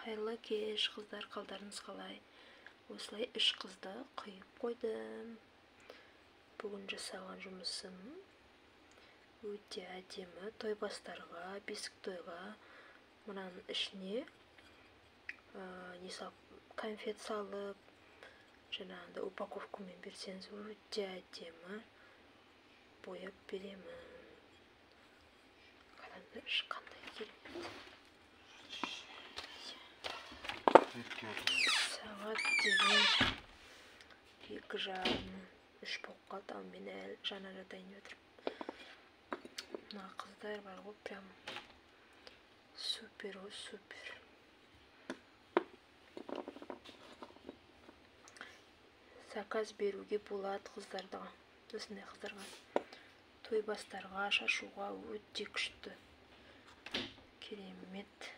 Қайырлы кеш, қыздар, қалдарыңыз қалай? Осылай үш қызды құйып қойдым. Бүгін жасаған жұмысым өте әдемі. Тойбастарға, бесік тойға мынаның ішіне не салып, конфет салып, жаңағындай упаковкамен берсеңіз, өте әдемі бояп беремін. Қараңдаршы, қандай керемет. Сағат деген 2:30, 3 болып қалды, ал мен әлі жаңа жатайын деп отырмын. Мына қыздар бар ғой, прям супер ғой, супер. Заказ беруге болады қыздарға, осындай қыздарға, тойбастарға, шашуға өте күшті, керемет.